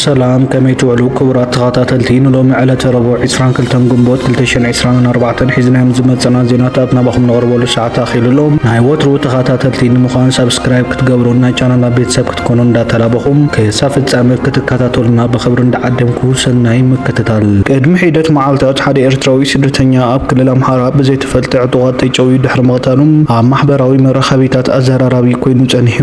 ሰላም፣ ከመይ ትውዕሉ ክቡራት ተኸታተልቲ? ንሎሚ ዕለተ ረቡዕ ዕስራን ክልተን ግንቦት ክልተ ሽሕን ዕስራን ኣርባዕተን ሒዝናዮም ዝመጸና ዜናታት ናባኹም ነቕርበሉ ሰዓት ኣኺሉ ኣሎ። ናይ ወትሩ ተኸታተልቲ ንምዃን ሳብስክራይብ ክትገብሩን ናይ ቻናልና ቤተሰብ ክትኮኑ እንዳተላበኹም፣ ክሳብ ፍጻመ ክትከታተሉና ብኽብሪ እንዳዓደምኩ፣ ሰናይ ምክትታል። ቅድሚ ሒደት መዓልታት ሓደ ኤርትራዊ ስደተኛ ኣብ ክልል ኣምሓራ ብዘይተፈልጠ ዕጡቓት ተጨውዩ ድሕሪ ምቕታሉ ኣብ ማሕበራዊ መራኸቢታት ኣዘራራቢ ኮይኑ ጸኒሑ።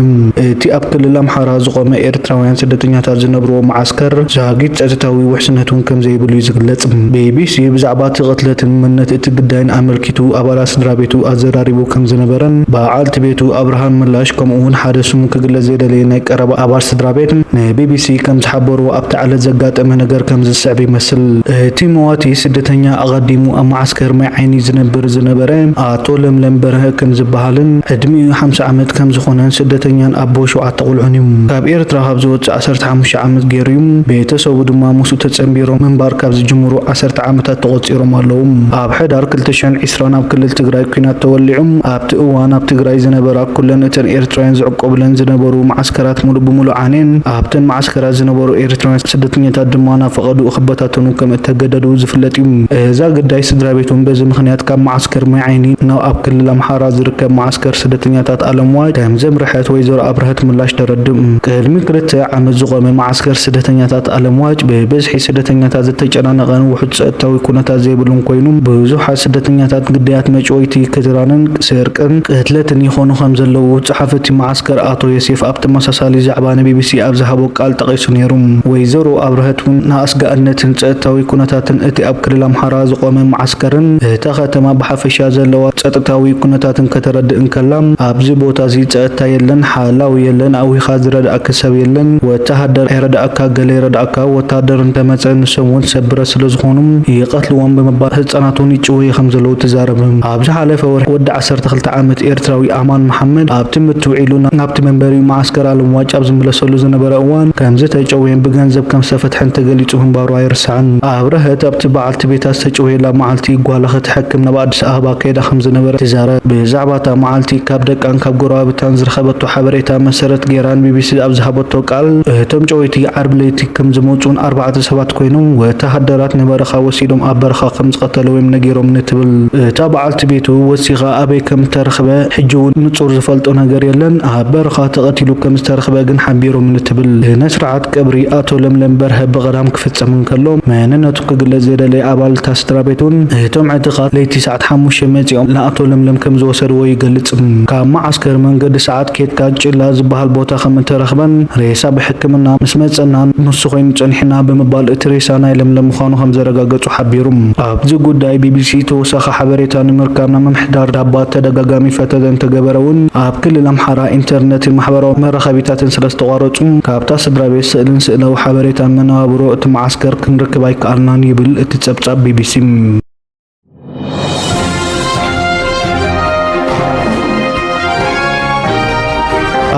እቲ ኣብ ክልል ኣምሓራ ዝቖመ ኤርትራውያን ስደተኛታት ዝነብርዎ መዓስከር ዛጊት ጸጥታዊ ውሕስነት እውን ከም ዘይብሉ እዩ ዝግለጽ። ቢቢሲ ብዛዕባ እቲ ቅትለትን መንነት እቲ ግዳይን ኣመልኪቱ ኣባላት ስድራ ቤቱ ኣዘራሪቡ ከም ዝነበረን በዓልቲ ቤቱ ኣብርሃም ምላሽ ከምኡ እውን ሓደ ስሙ ክግለጽ ዘይደለየ ናይ ቀረባ ኣባል ስድራ ቤት ንቢቢሲ ከም ዝሓበርዎ ኣብቲ ዕለት ዘጋጠመ ነገር ከም ዝስዕብ ይመስል። እቲ መዋቲ ስደተኛ ኣቐዲሙ ኣብ መዓስከር ማይ ዓይኒ ዝነብር ዝነበረ ኣቶ ለምለም በርሀ ከም ዝበሃልን ዕድሚኡ ሓምሳ ዓመት ከም ዝኾነን ስደተኛን ኣቦ ሸውዓተ ቆልዑን እዩ። ካብ ኤርትራ ካብ ዝወጽእ ዓሰርተ ሓሙሽተ ዓመት ገይሩ እዩ። ቤተሰቡ ድማ ምስኡ ተጸንቢሮም ምንባር ካብ ዝጅምሩ ዓሰርተ ዓመታት ተቖጺሮም ኣለዉ። ኣብ ሕዳር ክልተ ሽሕን ዕስራን ኣብ ክልል ትግራይ ኲናት ተወሊዑ። ኣብቲ እዋን ኣብ ትግራይ ዝነበራ ኩለን እተን ኤርትራውያን ዝዕቆብለን ዝነበሩ መዓስከራት ሙሉእ ብሙሉእ ዓንየን። ኣብተን መዓስከራት ዝነበሩ ኤርትራውያን ስደተኛታት ድማ ናብ ፈቐድኡ ክበታተኑ ከም እተገደዱ ዝፍለጥ እዩ። እዛ ግዳይ ስድራ ቤት እውን በዚ ምኽንያት ካብ መዓስከር ማይ ዓይኒ ናብ ኣብ ክልል ኣምሓራ ዝርከብ መዓስከር ስደተኛታት ኣለምዋጭ ከም ዘምርሐት ወይዘሮ ኣብርሀት ምላሽ ተረድእ። ቅድሚ ክልተ ዓመት ዝቖመ መዓስከር ስደተኛታት ኣለምዋጭ ብብዝሒ ስደተኛታት ዝተጨናነቐን ውሑድ ጸጥታዊ ኩነታት ዘይብሉን ኮይኑ፣ ብዙሓት ስደተኛታት ግዳያት መጭወይቲ፣ ክትራንን ስርቅን ቅትለትን ይኾኑ ከም ዘለዉ ጸሓፊ እቲ መዓስከር ኣቶ ዮሴፍ ኣብ ተመሳሳሊ ዛዕባ ንቢቢሲ ኣብ ዝሃቦ ቃል ጠቒሱ ነይሩ። ወይዘሮ ኣብርሀት እውን ንኣስጋእነትን ጸጥታዊ ኩነታትን እቲ ኣብ ክልል ኣምሓራ ዝቖመ መዓስከርን እታ ከተማ ብሓፈሻ ዘለዋ ጸጥታዊ ኩነታትን ከተረድእ እንከላ፣ ኣብዚ ቦታ እዚ ጸጥታ የለን፣ ሓላዊ የለን፣ ኣዊኻ ዝረድኣካ ሰብ የለን፣ ወተሃደር ኣይረድኣካ፣ ገለ ይረድኣካ፣ ወተሃደር እንተመጸ ንሶም እውን ሰብ ብረት ስለ ዝኾኑ ይቐትልዎም ብምባል ህጻናት እውን ይጭወዩ ከም ዘለዉ ትዛረብ። ኣብ ዝሓለፈ ወርሒ ወዲ ዓሰርተ ክልተ ዓመት ኤርትራዊ ኣማን መሓመድ ኣብ ትምህርቲ ውዒሉ ናብቲ መንበሪኡ መዓስከር ኣለምዋጭ ኣብ ዝምለሰሉ ዝነበረ እዋን ከም ዝተጨወየን ብገንዘብ ከም ዝተፈትሐን ተገሊጹ ምንባሩ ኣይርሳዕን። ኣብርሀት ኣብቲ በዓልቲ ቤታ ዝተጨወየላ መዓልቲ ጓላ ክትሕክም ናብ ኣዲስ ኣበባ ከይዳ ከም ዝነበረ ትዛረብ። ብዛዕባ እታ መዓልቲ ካብ ደቃን ካብ ጎረባብታን ዝረኸበቶ ሓበሬታ መሰረት ገይራ ንቢቢሲ ኣብ ዝሃበቶ ቃል፣ እቶም ጨወይቲ ዓርቢ ለይቲ ከም ዝመጹን ኣርባዕተ ሰባት ኮይኖም ወተሃደራት ንበረኻ ወሲዶም ኣብ በረኻ ከም ዝቐተለዎም ነጊሮምኒ ትብል። እታ በዓልቲ ቤቱ ወሲኻ ኣበይ ከም እተረኽበ ሕጂ እውን ንጹር ዝፈልጦ ነገር የለን። ኣብ በረኻ ተቐቲሉ ከም ዝተረኽበ ግን ሓቢሮምኒ ትብል። ስነ ስርዓት ቀብሪ ኣቶ ለምለም በርሀ ብቐዳም ክፍጸም እንከሎ፣ መንነቱ ክግለጽ ዘይደለየ ኣባል እታ ስድራ ቤት እውን እቶም ዕጡቓት ለይቲ ሰዓት ሓሙሽተ መጺኦም ንኣቶ ለምለም ከም ዝወሰድዎ ይገልጽ። ካብ መዓስከር መንገዲ ሰዓት ኬድካ ጭላ ዝበሃል ቦታ ከም እተረኽበን ሬሳ ብሕክምና ምስ መጸና ንሱ ኮይኑ ጸኒሕና ብምባል እቲ ሬሳ ናይ ለምለም ምዃኑ ከም ዘረጋገጹ ሓቢሩ። ኣብዚ ጉዳይ ቢቢሲ ተወሳኺ ሓበሬታ ንምርካብ ናብ ምምሕዳር ዳባት ተደጋጋሚ ፈተተ እንተገበረ እውን ኣብ ክልል ኣምሓራ ኢንተርነትን ማሕበራዊ መራኸቢታትን ስለ ዝተቋረጹ ካብታ ስድራ ቤት ስእልን ስእላዊ ሓበሬታን መነባብሮ እቲ መዓስከር ክንርክብ ኣይከኣልናን ይብል እቲ ጸብጻብ ቢቢሲ።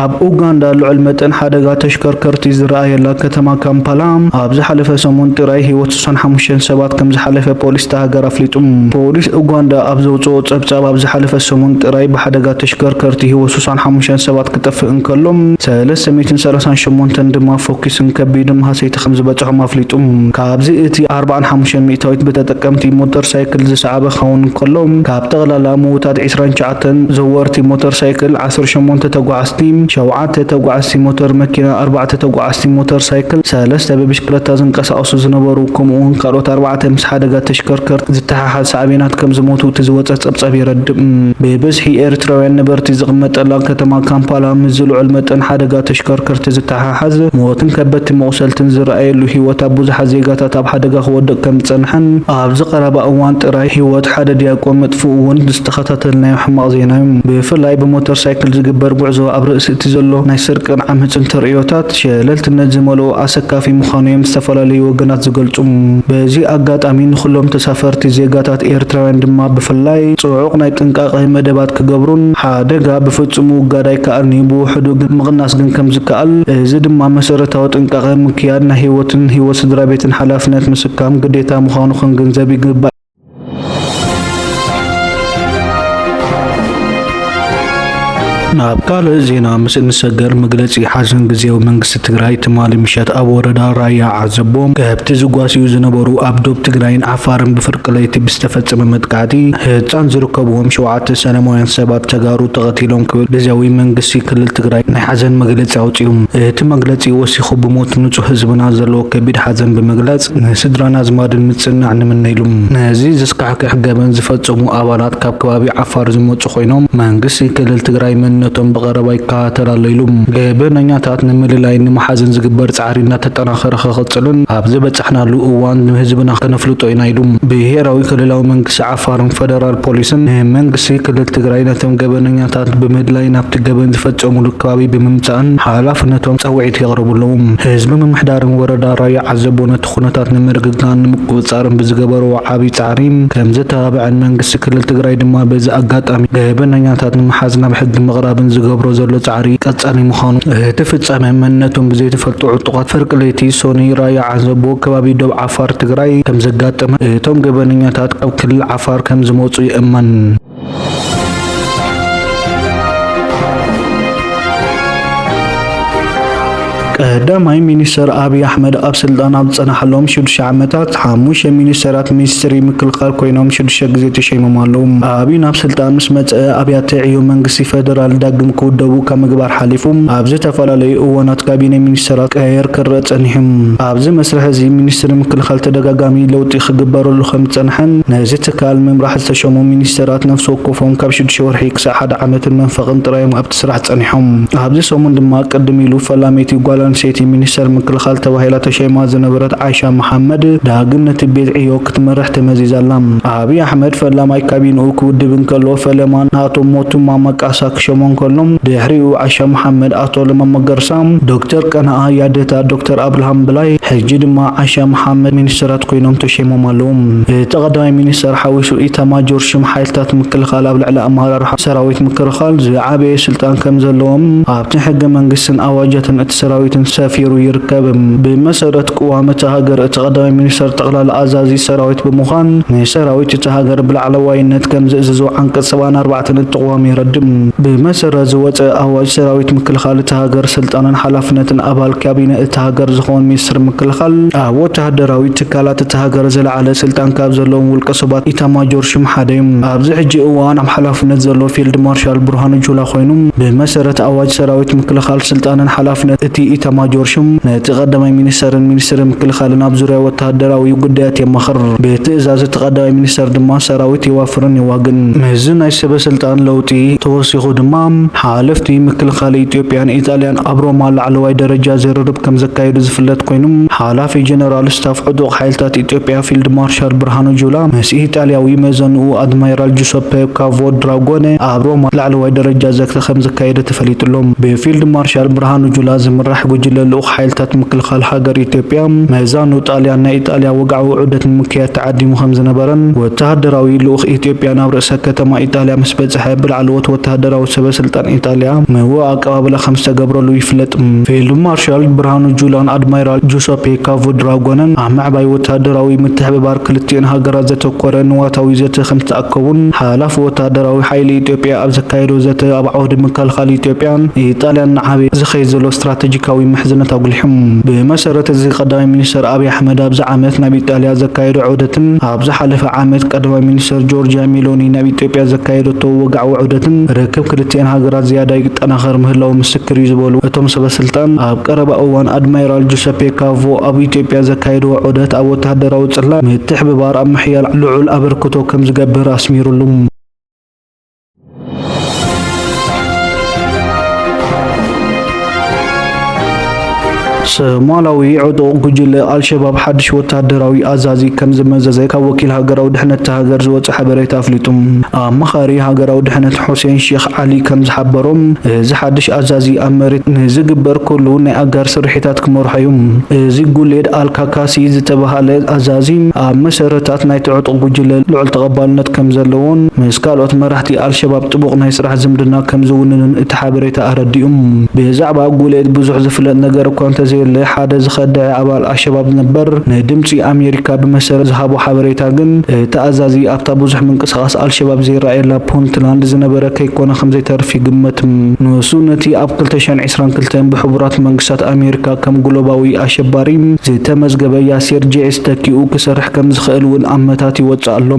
ኣብ ኡጋንዳ ልዑል መጠን ሓደጋ ተሽከርከርቲ ዝረኣየላ ከተማ ካምፓላ ኣብ ዝሓለፈ ሰሙን ጥራይ ህይወት ስሳን ሓሙሽተን ሰባት ከም ዝሓለፈ ፖሊስ እታ ሃገር ኣፍሊጡ። ፖሊስ ኡጋንዳ ኣብ ዘውፅኦ ጸብጻብ ኣብ ዝሓለፈ ሰሙን ጥራይ ብሓደጋ ተሽከርከርቲ ህይወት ስሳን ሓሙሽተን ሰባት ክጠፍእ እንከሎ ሰለስተ ሚእትን ሰላሳን ሸሞንተን ድማ ፎኪስን ከቢድን ሃሰይቲ ከም ዝበጽሖም ኣፍሊጡ። ካብዚ እቲ ኣርባዓን ሓሙሽተን ሚእታዊት ብተጠቀምቲ ሞተር ሳይክል ዝሰዓበ ክኸውን እንከሎ፣ ካብ ጠቕላላ ምዉታት ዕስራን ትሽዓተን ዘወርቲ ሞተር ሳይክል፣ ዓሰርተ ሸሞንተ ተጓዓዝቲ፣ ሸውዓተ ተጓዓዝቲ ሞተር መኪና፣ ኣርባዕተ ተጓዓዝቲ ሞተር ሳይክል፣ ሰለስተ ብብሽክለታ ዝንቀሳቐሱ ዝነበሩ፣ ከምኡ እውን ካልኦት ኣርባዕተ ምስ ሓደጋ ተሽከርከርቲ ዝተሓሓዝ ሳዕቤናት ከም ዝሞቱ እቲ ዝወጸ ጸብጻብ የረድእ። ብብዝሒ ኤርትራውያን ነበርቲ ዝቕመጠላ ከተማ ካምፓላ፣ ምስ ዝልዑል መጠን ሓደጋ ተሽከርከርቲ ዝተሓሓዝ ሞትን ከበድቲ መቑሰልትን ዝረኣየሉ ህይወት ኣብ ብዙሓት ዜጋታት ኣብ ሓደጋ ክወድቕ ከም ዝጸንሐን ኣብዚ ቀረባ እዋን ጥራይ ህይወት ሓደ ዲያቆን ምጥፍኡ እውን ዝተኸታተልናዮ ሕማቕ ዜና እዩ። ብፍላይ ብሞተር ሳይክል ዝግበር ጉዕዞ ኣብ ርእሲ እቲ ዘሎ ናይ ስርቅን ዓመጽን ተርእዮታት ሸለልትነት ዝመልኦ ኣሰካፊ ምዃኑ እዮም ዝተፈላለዩ ወገናት ዝገልጹ። በዚ ኣጋጣሚ ንኹሎም ተሳፈርቲ ዜጋታት ኤርትራውያን ድማ ብፍላይ ጽዑቕ ናይ ጥንቃቐ መደባት ክገብሩን ሓደጋ ብፍጹም ምውጋድ ኣይከኣልን እዩ፣ ብውሕዱ ግን ምቕናስ ግን ከም ዝከኣል፣ እዚ ድማ መሰረታዊ ጥንቃቐ ምክያድ ናይ ህይወትን ህይወት ስድራ ቤትን ሓላፍነት ምስካም ግዴታ ምዃኑ ክንግንዘብ ይግባእ። ናብ ካልእ ዜና ምስ እንሰገር፣ መግለጺ ሓዘን ግዝያዊ መንግስቲ ትግራይ ትማሊ ምሸት ኣብ ወረዳ ራያ ዓዘቦ ከብቲ ዝጓስዩ ዝነበሩ ኣብ ዶብ ትግራይን ዓፋርን ብፍርቂ ለይቲ ብዝተፈጸመ መጥቃዕቲ ህጻን ዝርከብዎም ሸውዓተ ሰላማውያን ሰባት ተጋሩ ተቐቲሎም ክብል ግዝያዊ መንግስቲ ክልል ትግራይ ናይ ሓዘን መግለጺ ኣውጺኡ። እቲ መግለጺ ወሲኹ፣ ብሞት ንጹህ ህዝብና ዘለዎ ከቢድ ሓዘን ብምግላጽ፣ ንስድራን ኣዝማድን ምጽንናዕ ንምነ ኢሉ። ነዚ ዘስካሕክሕ ገበን ዝፈጸሙ ኣባላት ካብ ከባቢ ዓፋር ዝመጹ ኮይኖም፣ መንግስቲ ክልል ትግራይ መንነቶም ብቐረባ ይከታተል ኣሎ ኢሉ። ገበነኛታት ንምልላይ ንምሓዝን ዝግበር ጻዕሪ እናተጠናኸረ ክቕጽልን ኣብ ዝበጻሕናሉ እዋን ንህዝብና ከነፍልጦ ኢና ኢሉ። ብሄራዊ ክልላዊ መንግስቲ ዓፋርን ፈደራል ፖሊስን ንመንግስቲ ክልል ትግራይ ነቶም ገበነኛታት ብምልላይ ናብቲ ገበን ዝፈጸሙሉ ከባቢ ብምምጻእን ሓላፍነቶም ጸውዒት የቕርቡ ኣለዉ። ህዝቢ ምምሕዳርን ወረዳ ራያ ዓዘቦ ነቲ ኩነታት ንምርግጋእን ንምቁጽጻርን ብዝገበርዎ ዓቢ ጻዕሪ ከም ዘተባብዐን መንግስቲ ክልል ትግራይ ድማ በዚ ኣጋጣሚ ገበነኛታት ንምሓዝ ናብ ሕጊ ምቕራብን ዝገብሮ ዘሎ ጻዕሪ ቀጻሊ ምዃኑ፣ እቲ ፍጻመ መንነቶም ብዘይተፈልጡ ዕጡቓት ፍርቂ ለይቲ ሶኒ ራያ ዓዘቦ ከባቢ ዶብ ዓፋር ትግራይ ከም ዘጋጠመ እቶም ገበነኛታት ካብ ክልል ዓፋር ከም ዝመጹ ይእመን። ቀዳማይ ሚኒስተር ኣብይ ኣሕመድ ኣብ ስልጣን ኣብ ዝጸናሕሎም ሽዱሽተ ዓመታት፣ ሓሙሽተ ሚኒስተራት ሚኒስትሪ ምክልኻል ኮይኖም ሽዱሽተ ግዜ ተሸይሞም ኣለዉ። ኣብይ ናብ ስልጣን ምስ መጸ፣ ኣብያተ ዕዮ መንግስቲ ፈደራል ዳግም ክውደቡ ካብ ምግባር ሓሊፉ፣ ኣብ ዝተፈላለዩ እዋናት ካቢነ ሚኒስተራት ቀየር ክረአ ጸኒሑ። ኣብዚ መስርሕ እዚ ሚኒስትሪ ምክልኻል ተደጋጋሚ ለውጢ ክግበረሉ ከም ዝጸንሐን፣ ነዚ ትካል ምምራሕ ዝተሸሙ ሚኒስተራት ነፍሲ ወከፎም ካብ ሽዱሽተ ወርሒ ክሳዕ ሓደ ዓመትን መንፈቕን ጥራይ እዮም ኣብቲ ስራሕ ጸኒሖም። ኣብዚ ሰሙን ድማ ቅድም ኢሉ ፈላመይቲ ጓል ኣንስተይቲ ሚኒስተር ምክልኻል ተባሂላ ተሸይማ ዝነበረት ዓይሻ መሓመድ ዳግም ነቲ ቤት ዕዮ ክትመርሕ ተመዚዛ ኣላ። ኣብይ ኣሕመድ ፈላማይ ካቢንኡ ክውድብ እንከሎ፣ ፈለማ ንኣቶ ሞቱማ መቃሳ ክሸሞ እንከሎ፣ ድሕሪኡ ዓይሻ መሓመድ፣ ኣቶ ለማ መገርሳ፣ ዶክተር ቀነኣ ያደታ፣ ዶክተር ኣብርሃም በላይ፣ ሕጂ ድማ ዓይሻ መሓመድ ሚኒስተራት ኮይኖም ተሸይሞም ኣለዉ። እቲ ቀዳማይ ሚኒስተር ሓዊሱ ኢታማጆር ሽም ሓይልታት ምክልኻል ኣብ ልዕሊ ኣመራርሓ ሰራዊት ምክልኻል ዝዓበየ ስልጣን ከም ዘለዎም ኣብቲ ሕገ መንግስትን ኣዋጃትን እቲ ሰራዊትን ሰፊሩ ይርከብ። ብመሰረት ቅዋም እታ ሃገር፣ እቲ ቀዳማይ ሚኒስተር ጠቕላላ ኣዛዚ ሰራዊት ብምዃን ንሰራዊት እታ ሃገር ብላዕለዋይነት ከም ዝእዝዞ ዓንቀጽ ሰብዓን ኣርባዕተን እቲ ቅዋም የረድእ። ብመሰረት ዝወጸ ኣዋጅ ሰራዊት ምክልኻል እታ ሃገር ስልጣንን ሓላፍነትን ኣባል ካቢነ እታ ሃገር ዝኾን ሚኒስትር ምክልኻል ኣብ ወተሃደራዊ ትካላት እታ ሃገር ዝለዓለ ስልጣን ካብ ዘለዎም ውልቀ ሰባት ኢታማጆር ሽም ሓደ እዩ። ኣብዚ ሕጂ እዋን ኣብ ሓላፍነት ዘሎ ፊልድ ማርሻል ብርሃኑ ጁላ ኮይኑ፣ ብመሰረት ኣዋጅ ሰራዊት ምክልኻል ስልጣንን ሓላፍነት እቲ ኢታማጆር ሽም ነቲ ቀዳማይ ሚኒስተርን ሚኒስትር ምክልኻልን ኣብ ዙርያ ወተሃደራዊ ጉዳያት የማኽር። ብትእዛዝ እቲ ቀዳማይ ሚኒስተር ድማ ሰራዊት የዋፍርን የዋግን። ምስዚ ናይ ሰበ ስልጣን ለውጢ ተወሲኹ ድማ፣ ሓለፍቲ ምክልኻል ኢትዮጵያን ኢጣልያን ኣብ ሮማ ላዕለዋይ ደረጃ ዝርርብ ከም ዘካየዱ ዝፍለጥ ኮይኑ፣ ሓላፊ ጀነራል ስታፍ ዕጡቕ ሓይልታት ኢትዮጵያ ፊልድ ማርሻል ብርሃኑ ጁላ ምስ ኢጣልያዊ መዘንኡ ኣድማይራል ጁሰፐ ካቮ ድራጎነ ኣብ ሮማ ላዕለዋይ ደረጃ ዘተ ከም ዘካየደ ተፈሊጡ ኣሎ። ብፊልድ ማርሻል ብርሃኑ ጁላ ዝምራሕ ጉጅለ ልኡኽ ሓይልታት ምክልኻል ሃገር ኢትዮጵያ፣ መዛኑ ጣልያን ናይ ኢጣልያ ወግዓዊ ዑደት ንምክያድ ተዓዲሙ ከም ዝነበረን፣ ወተሃደራዊ ልኡኽ ኢትዮጵያ ናብ ርእሰ ከተማ ኢጣልያ ምስ በጽሐ፣ ብላዕለዎት ወተሃደራዊ ሰበ ስልጣን ኢጣልያ ምዉቕ ኣቀባብላ ከም ዝተገብረሉ ይፍለጥ። ፊልድ ማርሻል ብርሃኑ ጁላን ኣድማይራል ጁሰፔ ካቮ ድራጎነን ኣብ ምዕባይ ወተሃደራዊ ምትሕብባር ክልቲኤን ሃገራት ዘተኮረ ንዋታዊ ዘተ ከም ዝተኣከቡን፣ ሓላፊ ወተሃደራዊ ሓይሊ ኢትዮጵያ ኣብ ዘካየዶ ዘተ፣ ኣብ ዓውዲ ምክልኻል ኢትዮጵያን ኢጣልያን ንዓቢ ዝኸይድ ዘሎ ስትራተጂካዊ ምሕዝነት ኣጉሊሖም። ብመሰረት እዚ፣ ቀዳማይ ሚኒስተር ኣብይ ኣሕመድ ኣብዚ ዓመት ናብ ኢጣልያ ዘካየዶ ዑደትን ኣብ ዝሓለፈ ዓመት ቀዳማይ ሚኒስተር ጆርጂያ ሜሎኒ ናብ ኢትዮጵያ ዘካየደቶ ወግዓዊ ዑደትን፣ ርክብ ክልቲኤን ሃገራት ዝያዳ ይጠናኸር ምህላዉ ምስክር እዩ ዝበሉ እቶም ሰበ ስልጣን፣ ኣብ ቀረባ እዋን ኣድማይራል ጁሰፔ ካቮ ኣብ ኢትዮጵያ ዘካየድዎ ዑደት፣ ኣብ ወተሃደራዊ ጽላት ምትሕብባር ኣብ ምሕያል ልዑል ኣበርክቶ ከም ዝገብር ኣስሚሩሉ። ሶማላዊ ዕጡቕ ጉጅለ ኣልሸባብ ሓድሽ ወተሃደራዊ ኣዛዚ ከም ዝመዘዘ ካብ ወኪል ሃገራዊ ድሕነት እታ ሃገር ዝወጸ ሓበሬታ ኣፍሊጡ። ኣማኻሪ ሃገራዊ ድሕነት ሑሴን ሼኽ ዓሊ ከም ዝሓበሮ፣ እዚ ሓድሽ ኣዛዚ ኣብ መሬት ንዝግበር ኩሉ ናይ ኣጋር ስርሒታት ክመርሖ እዩ። እዚ ጉሌድ ኣልካካሲ ዝተባህለ ኣዛዚ፣ ኣብ መሰረታት ናይቲ ዕጡቕ ጉጅለ ልዑል ተቐባልነት ከም ዘለዎን ምስ ካልኦት መራሕቲ ኣልሸባብ ጥቡቕ ናይ ስራሕ ዝምድና ከም ዝውንንን እቲ ሓበሬታ ኣረዲኡ። ብዛዕባ ጉሌድ ብዙሕ ዝፍለጥ ነገር እኳ እንተ ዘየለ ሓደ ዝኸደዐ ኣባል ኣሸባብ ነበር። ንድምጺ ኣሜሪካ ብመሰረት ዝሃቦ ሓበሬታ ግን፣ እቲ ኣዛዚ ኣብታ ብዙሕ ምንቅስቓስ ኣልሸባብ ዘይረኣየላ ፑንትላንድ ዝነበረ ከይኮነ ከም ዘይተርፍ ይግመት። ንሱ ነቲ ኣብ ክልተ ሽሕን ዕስራን ክልተን ብሕቡራት መንግስታት ኣሜሪካ ከም ግሎባዊ ኣሸባሪ ዝተመዝገበ ያሲር ጂዒስ ተኪኡ ክሰርሕ ከም ዝኽእል እውን ኣመታት ይወጽእ ኣሎ።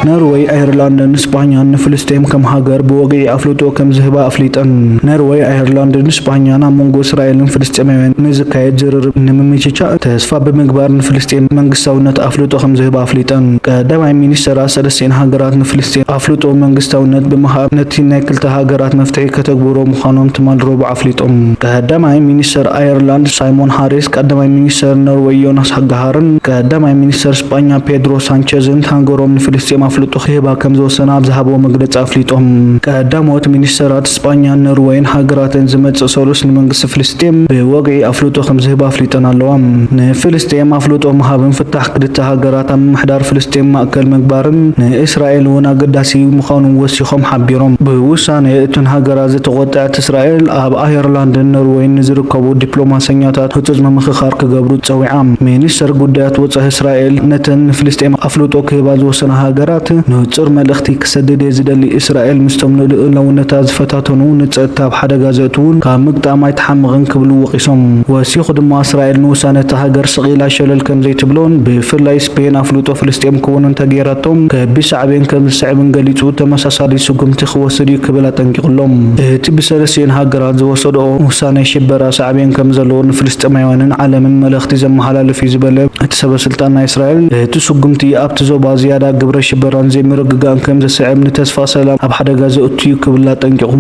ኖርወይ፣ ኣየርላንድን ስጳኛን ንፍልስጤም ከም ሃገር ብወግዒ ኣፍልጦ ከም ዝህባ ኣፍሊጠን። ኖርወይ፣ ኣየርላንድን ስጳኛን ኣብ መንጎ እስራኤልን ፍልስጤማውያን ንዝካየድ ዝርርብ ንምምችቻእ ተስፋ ብምግባር ንፍልስጤም መንግስታውነት ኣፍልጦ ከም ዝህባ ኣፍሊጠን። ቀዳማይ ሚኒስተራት ሰለስቲኤን ሃገራት ንፍልስጤም ኣፍልጦ መንግስታውነት ብምሃብ ነቲ ናይ ክልተ ሃገራት መፍትሒ ከተግብሮ ምዃኖም ትማል ረቡዕ ኣፍሊጦም። ቀዳማይ ሚኒስተር ኣየርላንድ ሳይሞን ሃሪስ፣ ቀዳማይ ሚኒስተር ኖርወይ ዮናስ ሃጋሃርን ቀዳማይ ሚኒስተር ስጳኛ ፔድሮ ሳንቸዝን ሃገሮም ንፍልስጤም ኣፍልጦ ክህባ ከም ዝወሰና ኣብ ዝሃብዎ መግለጺ ኣፍሊጦም። ቀዳሞት ሚኒስተራት ስጳኛን ኖርወይን ሃገራተን ዝመጽእ ሰሉስ ንመንግስቲ ፍልስጤም ብወግዒ ኣፍልጦ ከም ዝህባ ኣፍሊጠን ኣለዋ። ንፍልስጤም ኣፍልጦ ምሃብን ፍታሕ ክልተ ሃገራት ኣብ ምምሕዳር ፍልስጤም ማእከል ምግባርን ንእስራኤል እውን ኣገዳሲ ምዃኑ ወሲኾም ሓቢሮም። ብውሳነ እተን ሃገራት ዝተቖጥዐት እስራኤል፣ ኣብ ኣየርላንድን ኖርወይን ንዝርከቡ ዲፕሎማሰኛታት ህጹጽ ምምኽኻር ክገብሩ ጸዊዓ። ሚኒስተር ጉዳያት ወጻኢ እስራኤል፣ ነተን ንፍልስጤም ኣፍልጦ ክህባ ዝወሰና ሃገራት ንጹር መልእኽቲ ክሰድድ እየ ዝደሊ። እስራኤል ምስቶም ንልኡላውነታ ዝፈታተኑ ንጸጥታ ኣብ ሓደጋ ዘእትዉን ካብ ምግጣም ኣይትሓምቕን ክብሉ ወቒሶም። ወሲኹ ድማ እስራኤል ንውሳነ እታ ሃገር ስቕ ኢላ ሸለል ከም ዘይትብሎን ብፍላይ ስፔን ኣፍልጦ ፍልስጤም ክውን እንተገይራቶም ከቢድ ሳዕቤን ከም ዝስዕብን ገሊጹ ተመሳሳሊ ስጉምቲ ክወስድ እዩ ክብል ኣጠንቂቑሎም። እቲ ብሰለስቲኤን ሃገራት ዝወሰድኦ ውሳነ ሽበራ ሳዕቤን ከም ዘለዎ ንፍልስጤማውያንን ዓለምን መልእኽቲ ዘመሓላልፍ እዩ ዝበለ እቲ ሰበ ስልጣን ናይ እስራኤል፣ እቲ ስጉምቲ ኣብቲ ዞባ ዝያዳ ግብረ ሽበራን ዘይምርግጋእን ከም ዘስዕብ ንተስፋ ሰላም ኣብ ሓደጋ ዘእቱ እዩ ክብል ኣጠንቂቑ።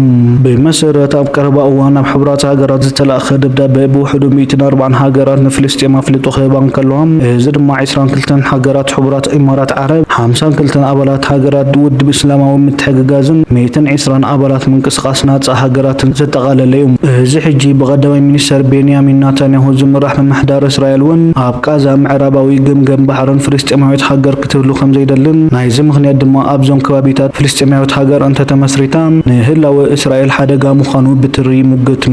ብመሰረት ኣብ ቀረባ እዋን ናብ ሕቡራት ሃገራት ዝተላእኸ ደብዳበ ብውሕዱ ሚእትን ኣርባዓን ሃገራት ንፍልስጤም ኣፍልጦ ክህባ እንከለዋ፣ እዚ ድማ ዕስራን ክልተን ሃገራት ሕቡራት ኢማራት ዓረብ፣ ሓምሳን ክልተን ኣባላት ሃገራት ውድብ እስላማዊ ምትሕግጋዝን ሚእትን ዕስራን ኣባላት ምንቅስቓስ ናጻ ሃገራትን ዘጠቓለለ እዩ። እዚ ሕጂ ብቐዳማይ ሚኒስተር ቤንያሚን ናታንያሁ ዝምራሕ ምምሕዳር እስራኤል እውን ኣብ ቃዛ ምዕራባዊ ገምገም ባሕርን ፍልስጤማዊት ሃገር ክትህሉ ከም ዘይደልን፣ ናይዚ ምኽንያት ድማ ኣብዞም ከባቢታት ፍልስጤማዊት ሃገር እንተተመስሪታ ንህላወ እስራኤል ሓደጋ ምዃኑ ብትሪ ይሙግት።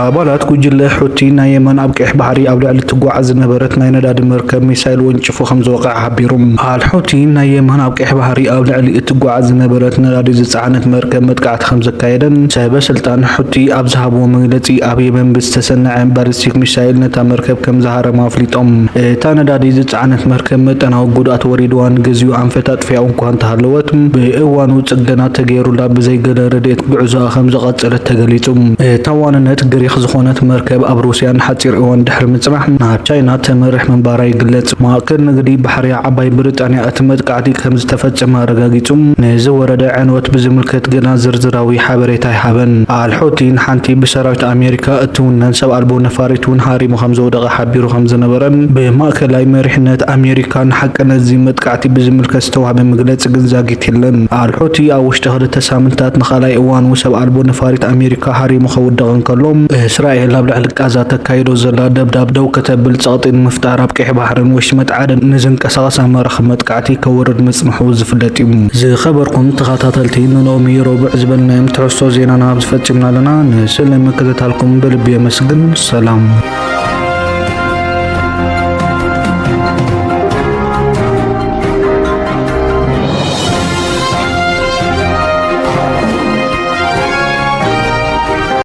ኣባላት ጉጅለ ሑቲ ናይ የመን ኣብ ቀይሕ ባሕሪ ኣብ ልዕሊ እትጓዓዝ ዝነበረት ናይ ነዳዲ መርከብ ሚሳይል ወንጭፉ ከም ዝወቕዐ ሓቢሩ። ኣልሑቲ ናይ የመን ኣብ ቀይሕ ባሕሪ ኣብ ልዕሊ እትጓዓዝ ዝነበረት ነዳዲ ዝጸዓነት መርከብ መጥቃዕቲ ከም ዘካየደን ሰበ ስልጣን ሑቲ ኣብ ዝሃብዎ መግለጺ፣ ኣብ የመን ብዝተሰነዐ ባሊስቲክ ሚሳይል ነታ መርከብ ከም ዝሃረማ ኣፍሊጦም። እታ ነዳዲ ዝጸዓነት መርከብ መጠናዊ ጉድኣት ወሪድዋ ንግዚኡ ኣንፈት ኣጥፊኣ እኳ እንተሃለወት፣ ብእዋኑ ጽገና ተገይሩላ ብዘይ ገለ ረድኤት ጉዕዞኣ ከም ዝቐጸለት ተገሊጹ። እታ ዋንነት ግሪኽ ዝኾነት መርከብ ኣብ ሩስያ ንሓጺር እዋን ድሕሪ ምጽናሕ ናብ ቻይና ተምርሕ ምንባራ ይግለጽ። ማእከል ንግዲ ባሕርያ ዓባይ ብሪጣንያ እቲ መጥቃዕቲ ከም ዝተፈጸመ ኣረጋጊጹ፣ ንዝወረደ ዕንወት ብዝምልከት ግና ዝርዝራዊ ሓበሬታ ኣይሃበን። ኣልሑቲ ንሓንቲ ብሰራዊት ኣሜሪካ እትውነን ሰብ ኣልቦ ነፋሪት እውን ሃሪሙ ከም ዝወደቐ ሓቢሩ ከም ዝነበረን ብማእከላይ መሪሕነት ኣሜሪካ ንሓቅነት እዚ መጥቃዕቲ ብዝምልከት ዝተዋህበ መግለጺ ግን ዛጊት የለን። ኣልሑቲ ኣብ ውሽጢ ክልተ ሳምንታት ንኻልኣይ እዋኑ ሰብ ኣልቦ ነፋሪት ኣሜሪካ ሃሪሙ ከውድቕ እንከሎ፣ እስራኤል ኣብ ልዕሊ ቃዛ ተካይዶ ዘላ ደብዳብ ደው ከተብል ጸቕጢ ንምፍጣር ኣብ ቀይሕ ባሕርን ወሽመጥ ዓደን ንዝንቀሳቐሳ መራኽብ መጥቃዕቲ ከውርድ ምጽንሑ ዝፍለጥ እዩ። ዝኸበርኩም ተኸታተልቲ፣ ንሎሚ ረቡዕ ዝበልናዮም ትሕዝቶ ዜናና ኣብዚ ፈጺምና ኣለና። ንስለ ምክትታልኩም ብልቢ የመስግን። ሰላም።